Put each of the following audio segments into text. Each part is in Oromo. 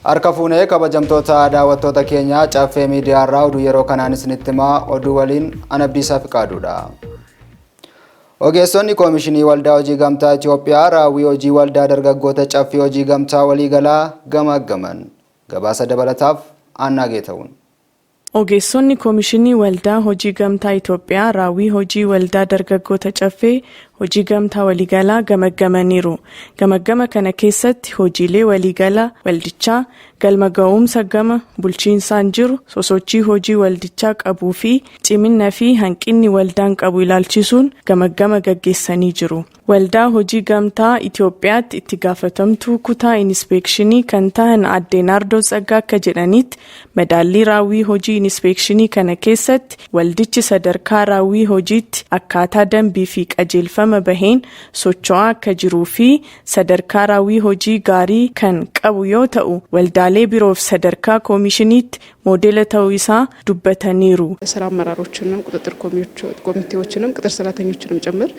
Harka fuunee kabajamtoota daawwattoota keenyaa, Caffee Miidiyaa irraa oduu yeroo kanaan isinitti himaa, oduu waliin ana Abdiisaa Fiqaaduudha. Ogeessonni Koomishinii Waldaa Hojii Gamtaa Itoophiyaa raawwii hojii Waldaa Dargaggoota Caffee Hojii Gamtaa Waliigalaa gamaaggaman. Gabaasa dabalataaf Aannaa Geetawun. Ogeessonni Koomishinii Waldaa Hojii Gamtaa Itoophiyaa raawwii hojii Waldaa Dargaggoota Caffee Hojii Gamtaa Waliigalaa gamaggamaniiru. Gamaggama kana keessatti hojiilee waliigala waldichaa, galma ga'umsa gama bulchiinsaan jiru, sosochii hojii waldichaa qabuu fi cimina fi hanqinni waldaan qabu ilaalchisuun gamaggama gaggeessanii jiru. Waldaa Hojii Gamtaa Itoophiyaatti itti gaafatamtuu kutaa inispeekshinii kan tahan Aadde Naardoos Tsaggaa akka jedhanitti, madaallii raawwii hojii inispeekshinii kana keessatti waldichi sadarkaa raawwii hojiitti akkaataa dambii fi qajeelfama baheen socho'aa akka jiruu fi sadarkaa raawwii hojii gaarii kan qabu yoo ta'u, waldaalee biroof sadarkaa koomishiniitti moodela ta'uu isaa dubbataniiru. ስራ አመራሮችንም ቁጥጥር ኮሚቴዎችንም ቅጥር ሰራተኞችንም ጭምር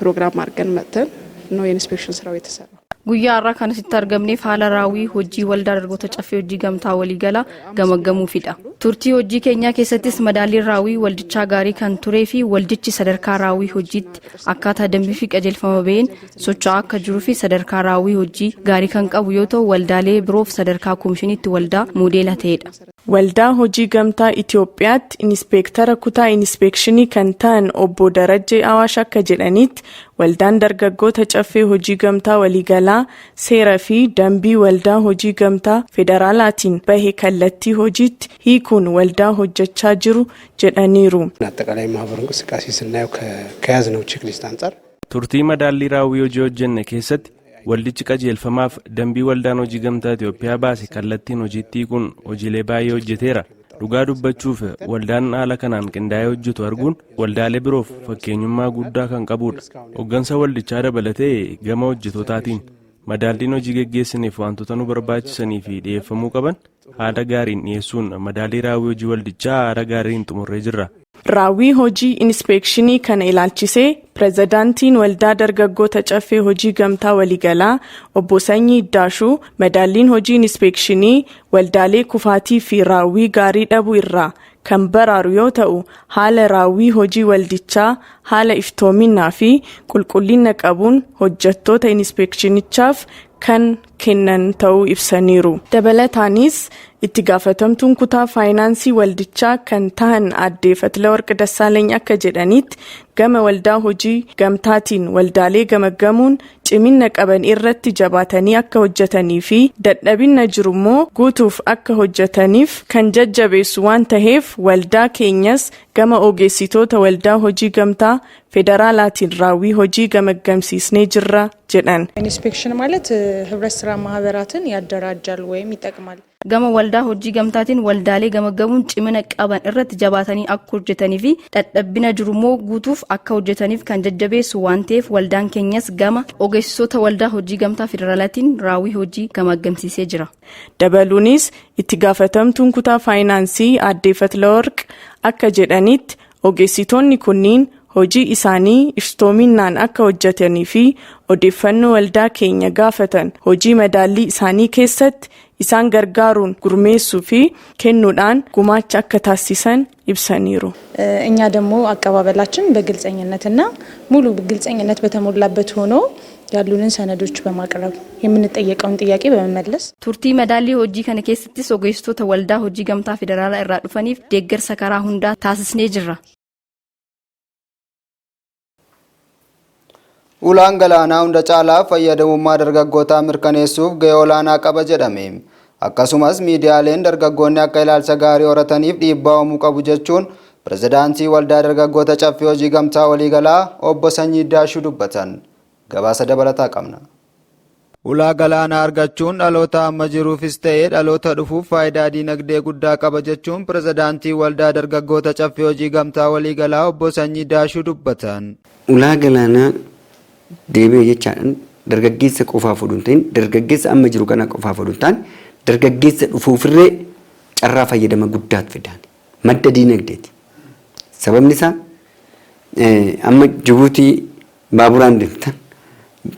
ፕሮግራም አድርገን መጥተን ነው የኢንስፔክሽን ስራው የተሰራው። Guyyaa har'aa kan asitti argamneef haala raawwii hojii Waldaa Dargaggoota Caffee Hojii Gamtaa Waliigalaa gamaggamuufidha. Turtii hojii keenyaa keessattis madaalliin raawwii waldichaa gaarii kan turee fi waldichi sadarkaa raawwii hojiitti akkaataa dambii fi qajeelfama baheen socho'aa akka jiruu fi sadarkaa raawwii hojii gaarii kan qabu yoo ta'u, waldaalee biroof sadarkaa koomishiniitti waldaa moodeela ta'edha. Waldaa Hojii Gamtaa Itoophiyaatti Inispeektara kutaa inispeekshinii kan ta'an Obbo Darajjee Awaash akka jedhanitti, Waldaan Dargaggoota Caffee Hojii Gamtaa Waliigalaa seera fi dambii Waldaa Hojii Gamtaa Federaalaatiin bahe kallattii hojiitti hiikuun waldaa hojjechaa jiru jedhaniiru. አጠቃላይ ማህበሩ እንቅስቃሴ ስናየው ከያዝነው ቼክሊስት አንጻር Turtii madaallii raawwii hojii hojjenne keessatti waldichi qajeelfamaaf dambii Waldaan Hojii Gamtaa Itoophiyaa baase kallattiin hojiitti hiikuun hojiilee baay'ee hojjeteera. Dhugaa dubbachuuf, waldaan haala kanaan qindaa'ee hojjetu arguun waldaalee biroof fakkeenyummaa guddaa kan qabudha. Hoggansa waldichaa dabalatee gama hojjetootaatiin madaalliin hojii geggeessiniif wantoota nu barbaachisanii fi dhiyeeffamuu qaban haala gaariin dhiyeessuun madaallii raawwii hojii waldichaa haala gaariin xumurree jirra. Raawwii hojii inispeekshinii kana ilaalchisee pirezidaantiin Waldaa Dargaggoota Caffee Hojii Gamtaa Waliigalaa Obbo Sanyii Iddaashuu, madaalliin hojii inispeekshinii waldaalee kufaatii fi raawwii gaarii dhabuu irraa kan baraaru yoo ta'u, haala raawwii hojii waldichaa haala iftoominaa fi qulqullina qabuun hojjettoota inispeekshinichaaf kan kennan ta'uu ibsaniiru. Dabalataanis itti gaafatamtuun kutaa faayinaansii waldichaa kan tahan Aadde Fatlawarq Dassaalany akka jedhanitti, gama Waldaa Hojii Gamtaatiin waldaalee gamaggamuun cimina qaban irratti jabaatanii akka hojjetanii fi dadhabina jiru immoo guutuuf akka hojjetaniif kan jajjabeessu waan taheef, waldaa keenyas gama ogeessitoota Waldaa Hojii Gamtaa Federaalaatiin raawwii hojii gamaggamsiisnee jirra jedhan. ኢንስፔክሽን ማለት ህብረት ስራ ማህበራትን ያደራጃል ወይም ይጠቅማል። Gama Waldaa Hojii Gamtaatiin waldaalee gamaggamuun cimina qaban irratti jabaatanii akka hojjetanii fi dadhabbina jiru immoo guutuuf akka hojjetaniif kan jajjabeessu waan ta'eef, waldaan keenyas gama ogeessitoota Waldaa Hojii Gamtaa Federaalaatiin raawwii hojii gamaggamsiisee jira. Dabaluunis itti gaafatamtuun kutaa faayinaansii Aadde Fatlawarq akka jedhanitti, ogeessitoonni kunniin hojii isaanii iftoominaan akka hojjetanii fi odeeffannoo waldaa keenya gaafatan hojii madaallii isaanii keessatti isaan gargaaruun gurmeessuu fi kennuudhaan gumaacha akka taasisan ibsaniiru. እኛ ደግሞ አቀባበላችን በግልጸኝነትና ሙሉ ግልጸኝነት በተሞላበት ሆኖ ያሉንን ሰነዶች በማቅረብ የምንጠየቀውን ጥያቄ በመመለስ Turtii madaallii hojii kana keessattis ogeessitoota Waldaa Hojii Gamtaa Federaalaa irraa dhufaniif deeggarsa karaa hundaa taasisnee jirra. Ulaan galaanaa hunda caalaa fayyadamummaa dargaggootaa mirkaneessuuf gahee olaanaa qaba jedhame. Akkasumas miidiyaaleen dargaggoonni akka ilaalcha gaarii horataniif dhiibbaa uumuu qabu jechuun pirezidaantii Waldaa Dargaggoota Caffee Hojii Gamtaa Waliigalaa Obbo Sanyii Daashuu dubbatan. Gabaasa dabalataa qabna. Ulaa galaanaa argachuun dhaloota amma jiruufis ta'ee dhaloota dhufuuf faayidaa diinagdee guddaa qaba jechuun pirezidaantii Waldaa Dargaggoota Caffee Hojii Gamtaa Waliigalaa Obbo Sanyii Daashuu dubbatan. Ulaa galaanaa deebi'e jechaadhaan dargaggeessa qofaaf oduu hin ta'in, dargaggeessa amma jiru kana qofaaf oduu hin taane, dargaggeessa dhufuufirree carraa fayyadama guddaatu fidaan. Madda diinagdeeti. Sababni isaa, amma Jibuutii baaburaan deemtan,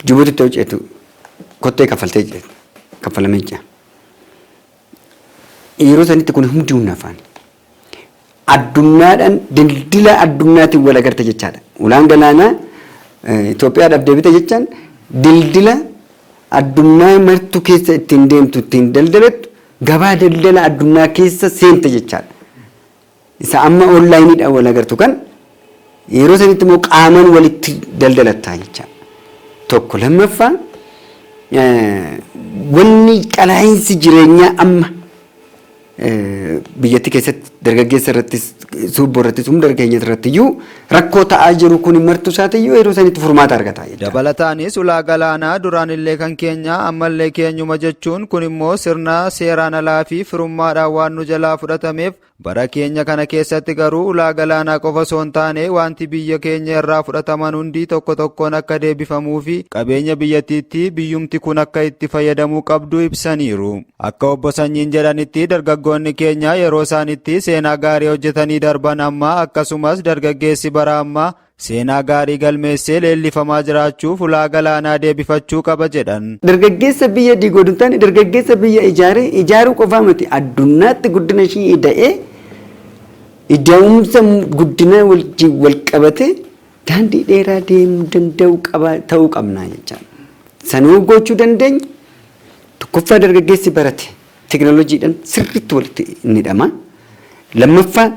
Jibuutitti hojjetu kottee kaffaltee jechuudha. Kaffalamee jira. Yeroo sanitti kun hundi humna afaan. Addunyaadhaan dildila addunyaatiin wal agarte jechaadha. Ulaan galaanaa Itoophiyaadhaaf deebite jechaan dildila addunyaa martu keessa ittiin deemtu, ittiin daldalattu, gabaa daldala addunyaa keessa seente jechaadha. Isa amma onlaayiniidhaan wal agartu kan yeroo sanitti immoo qaamaan walitti daldalattaa jechaadha. Tokko lammaffaa, wanni qalaa'insi jireenyaa amma biyyattii keessatti dargaggeessa irrattis, suubboo irrattis, hunda keenya irratti iyyuu rakkoo ta'aa jiru kun martuu isaatiiyyuu yeroo sanitti furmaata argata jechuudha. Dabalataanis ulaa galaanaa duraan illee kan keenya, ammallee keenyuma jechuun kun immoo sirna seeraan alaa fi firummaadhaan waan nu jalaa fudhatameef, bara keenya kana keessatti garuu ulaa galaanaa qofa osoo hin taane wanti biyya keenya irraa fudhataman hundi tokko tokkoon akka deebifamuu fi qabeenya biyyattiitti biyyumti kun akka itti fayyadamuu qabdu ibsaniiru. Akka obbo Sanyiin jedhanitti, dargaggoonni keenya yeroo isaanitti seenaa gaarii hojjetanii darban amma akkasumas dargaggeessi bara ammaa seenaa gaarii galmeessee leellifamaa jiraachuuf ulaa galaanaa deebifachuu qaba jedhan. Dargaggeessa biyya diigoo hin taane, dargaggeessa biyya ijaaree, ijaaruu qofaa miti, addunyaatti guddina ishii ida'ee, ida'umsa guddina wajjin wal qabate daandii dheeraa deemuu danda'u qaba ta'uu qabna jechaadha. Sanuu gochuu dandeenya. Tokkoffaa, dargaggeessi barate teekinooloojiidhaan sirriitti walitti inni hidhama. Lammaffaa,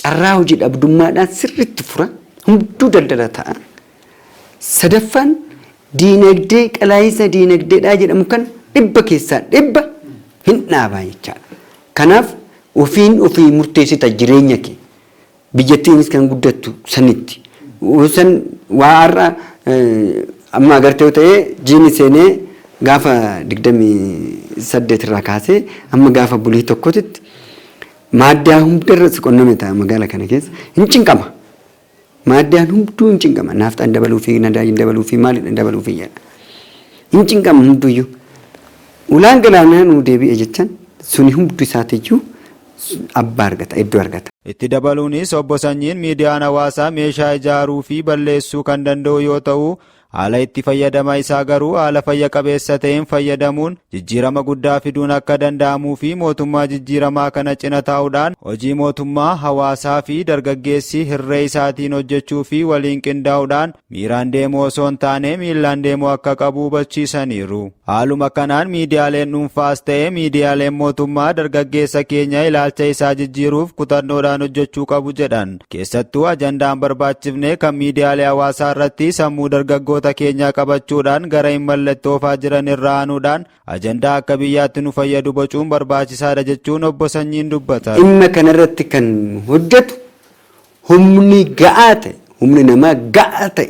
carraa hojii dhabdummaadhaan sirriitti fura. Hunduu daldala ta'a. Sadaffaan, diinagdee qalaayinsa diinagdeedhaa jedhamu kan 100% hin dhaabaa jechaadha. Kanaaf ofiin ofii murteessita jireenya kee. Biyyattiinis kan guddattu sanitti. San waa har'a amma agartee yoo ta'e, jiini seenee gaafa 28 irraa kaasee amma gaafa bulii tokkotitti maaddaa hundarra si qonname ta'a, magaala kana keessa hin cinqama. Maaddaan hunduu hin cinqama. Naafxaan dabaluu fi nadaajiin dabaluu fi maalidhaan dabaluu fi jedha. Hin cinqama hunduyyuu. Ulaan galaanaa nuu deebi'e jechaan suni hundi isaatiyyuu abbaa argata, iddoo argata. Itti dabaluunis obbo Sanyiin miidiyaan hawaasaa meeshaa ijaaruu fi balleessuu kan danda'u yoo ta'u, haala itti fayyadama isaa garuu haala fayya qabeessa ta'een fayyadamuun jijjiirama guddaa fiduun akka danda'amuu fi mootummaa jijjiiramaa kana cina taa'uudhaan hojii mootummaa, hawaasaa fi dargaggeessi hirree isaatiin hojjechuu fi waliin qindaa'uudhaan miiraan deemuu osoo hin taane miillaan deemuu akka qabu hubachiisaniiru. Haaluma kanaan miidiyaaleen dhuunfaas ta'e miidiyaaleen mootummaa dargaggeessa keenya ilaalcha isaa jijjiiruuf kutannoodhaan hojjechuu qabu jedhan. Keessattuu ajandaan barbaachifne kan miidiyaalee hawaasaa irratti sammuu dargaggoota keenyaa qabachuudhaan gara hin mallattoofaa jiran irraa aanuudhaan ajandaa akka biyyaatti nu fayyadu bocuun barbaachisaadha jechuun obbo Sanyiin dubbatan. Dhimma kanarratti kan hojjetu humni ga'aa ta'e, humni namaa ga'aa ta'e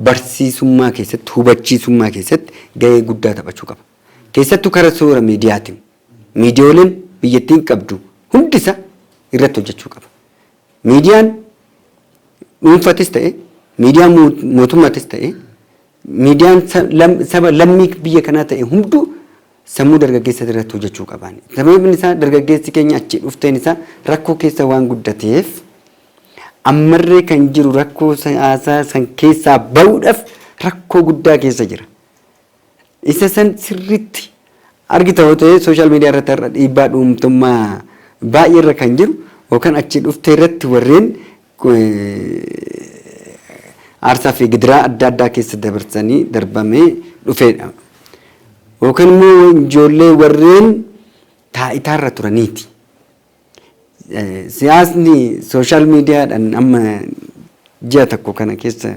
barsiisummaa keessatti, hubachiisummaa keessatti gahee guddaa taphachuu qaba. Keessattuu karaa soora miidiyaatiin miidiyooleen biyyattiin qabdu hundisa irratti hojjechuu qaba. Miidiyaan dhuunfatis ta'e, miidiyaan mootummaatis ta'e, miidiyaan saba lammii biyya kanaa ta'e hunduu sammuu dargaggeessa irratti hojjechuu qaban. Sababni isaa dargaggeessi keenya achi dhufteen isaa rakkoo keessa waan guddateef, ammarree kan jiru rakkoo siyaasaa san keessaa bahuudhaaf rakkoo guddaa keessa jira. Isa san sirriitti argita yoo ta'e, social media irratti har'a dhiibbaa dhuunfummaa baay'ee irra kan jiru yookaan achi dhuftee irratti warreen aarsaa fi gidiraa adda addaa keessa dabarsanii darbamee dhufeedha. Yookaan immoo ijoollee warreen taa'itaarra turaniiti. Siyaasni social mediadhaan amma ji'a tokko kana keessa,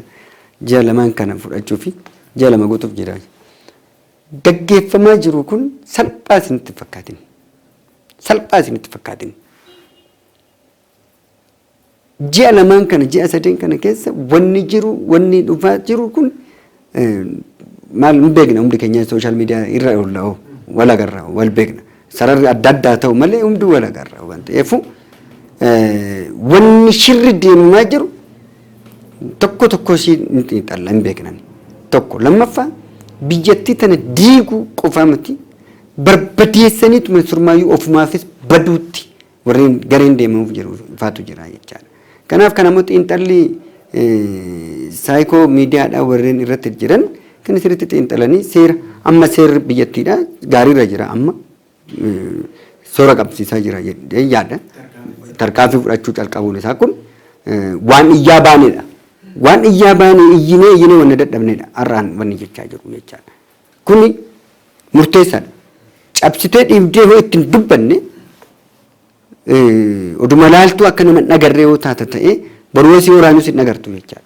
ji'a lamaan kana fudhachuu fi ji'a 2 guutuuf jira. Gaggeeffamaa jiru kun salphaa isinitti hin fakkaatin. Salphaa isinitti fakkaatin. Ji'a lamaan kana, ji'a sadeen kana keessa wanni jiru, wanni dhufaa jiru kun maal hin beekna. Hundi keenya social media irra oolla, wal agarra, wal beekna. Sararri adda addaa ta'u malee hunduu wal agarra waan ta'eefu, wanni shirri deemamaa jiru tokko tokko ishii hin xiinxalla, hin beeknan. Tokko lammaffaa, biyyattii tana diiguu qofaa miti, barbadeessaniituma surmaayyuu ofumaafis baduutti warreen gareen deemamuuf jiru faatu jira jechaadha. Kanaaf kan ammoo xiinxalli saayikoo miidiyaadhaa warreen irratti jiran kan sirriitti xiinxalanii, seera amma seerri biyyattiidha gaariirra jira, amma soora qabsiisaa jira jedhee yaada. Tarkaanfii fudhachuu calqabuun isaa kun waan iyyaa baanedha. Waan iyyaa baane iyyinee iyyinee wanna dadhabnedha. Har'aan wanni jechaa jiru jechaadha. Kuni murteessaadha. Cabsitee dhiibdee hoo ittiin dubbanne oduma laaltuu akka nama hin agarree yoo taata ta'e boruu si waraanus hin agartu jechaadha.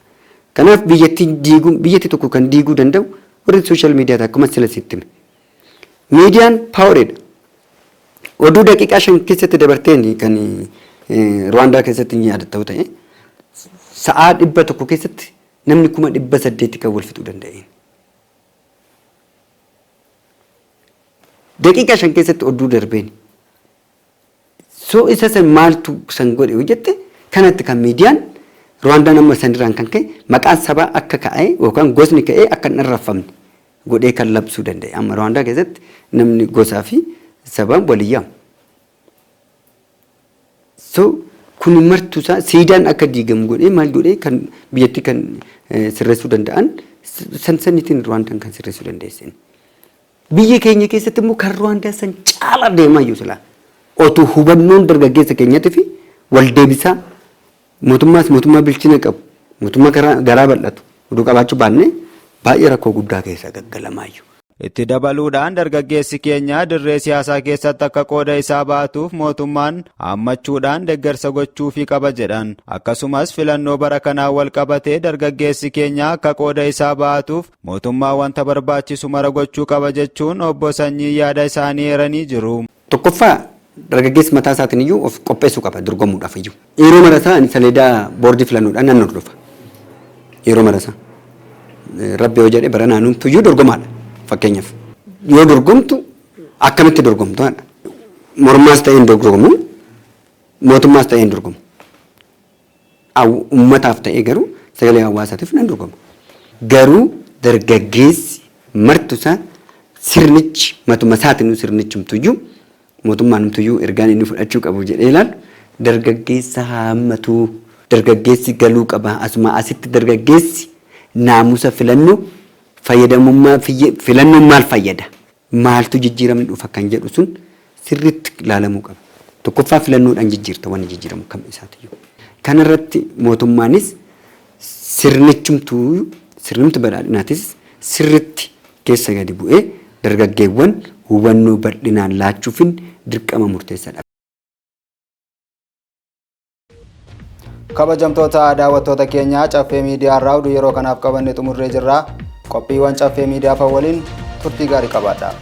Kanaaf biyyattii diiguu biyyatti tokko kan diiguu danda'u warri social miidiyaa akkuma sila sitti hime. Miidiyaan poweridha. Oduu daqiiqaa 5 keessatti dabarteen kan Ruwaandaa keessatti hin yaadattamu ta'e sa'aa 100 keessatti namni 800,000 kan wal fixuu danda'een. Daqiiqaa 5 keessatti oduu darbeen. So isa san maaltu san godhe yoo jette kanatti kan miidiyaan Ruwaandaan amma sanirraan kan ka'e maqaan sabaa akka ka'e yookaan gosni ka'ee akka hin arrabfamne godhee kan labsuu danda'e. Amma Ruwaandaa keessatti namni gosaa fi sabaan walii yaamu. So kun martuu isaa siidaan akka diigamu godhee maal godhee kan biyyattii kan sirreessuu danda'an san saniitiin Ruwaandaan kan sirreessuu dandeessin. Biyya keenya keessatti immoo kan Ruwaandaa san caalaa deemaa jiru silaa. Otuu hubannoon dargaggeessa keenyaatii fi wal deebisaa mootummaas mootummaa bilchina qabu mootummaa garaa bal'atu oduu qabaachuu baanne baay'ee rakkoo guddaa keessa gaggalamaa jiru. Itti dabaluudhaan dargaggeessi keenya dirree siyaasaa keessatti akka qooda isaa baatuuf mootummaan haammachuudhaan deeggarsa gochuufii qaba jedhan. Akkasumas filannoo bara kanaan wal qabatee dargaggeessi keenya akka qooda isaa baatuuf mootummaan wanta barbaachisu mara gochuu qaba jechuun obbo Sanyii yaada isaanii eeranii jiru. Tokkoffaa dargaggeessi mataa isaatiin iyyuu of qopheessuu qaba dorgomuudhaaf iyyuu. Yeroo marasaa ani saleedaa boordii filannoodhaan nan hordofa. Yeroo marasaa. Rabbi yoo jedhe bara naannumtu iyyuu dorgomaadha fakkeenyaaf. Yoo dorgomtu akkamitti dorgomtu haadha. Mormaas ta'ee hin dorgomu, mootummaas ta'ee hin dorgomu. Uummataaf ta'ee garuu sagalee hawaasaatiif nan dorgoma. Garuu dargaggeessi martu isaa sirnichi matuma isaatiin sirnichumtuyyuu mootummaanumtuyyuu ergaan inni fudhachuu qabu jedhee ilaalu dargaggeessa haammatu dargaggeessi galuu qaba asuma asitti dargaggeessi naamusa filannoo fayyadamummaa filannoon maal fayyada maaltu jijjiiramni dhufa kan jedhu sun sirriitti ilaalamuu qaba. Tokkoffaa filannoodhaan jijjiirta wanni jijjiiramu kam isaatiyyuu. Kanarratti mootummaanis sirnichumtuu sirnumti badhaadhinaatis sirriitti keessa gadi bu'ee dargaggeewwan hubannoo bal'inaan laachuufin dirqama murteessaadha. Kabajamtoota daawwattoota keenyaa Caffee Miidiyaa irraa oduu yeroo kanaaf qabanne xumurree jirra. Qophiiwwan Caffee Miidiyaa waliin turtii gaarii qabaadha.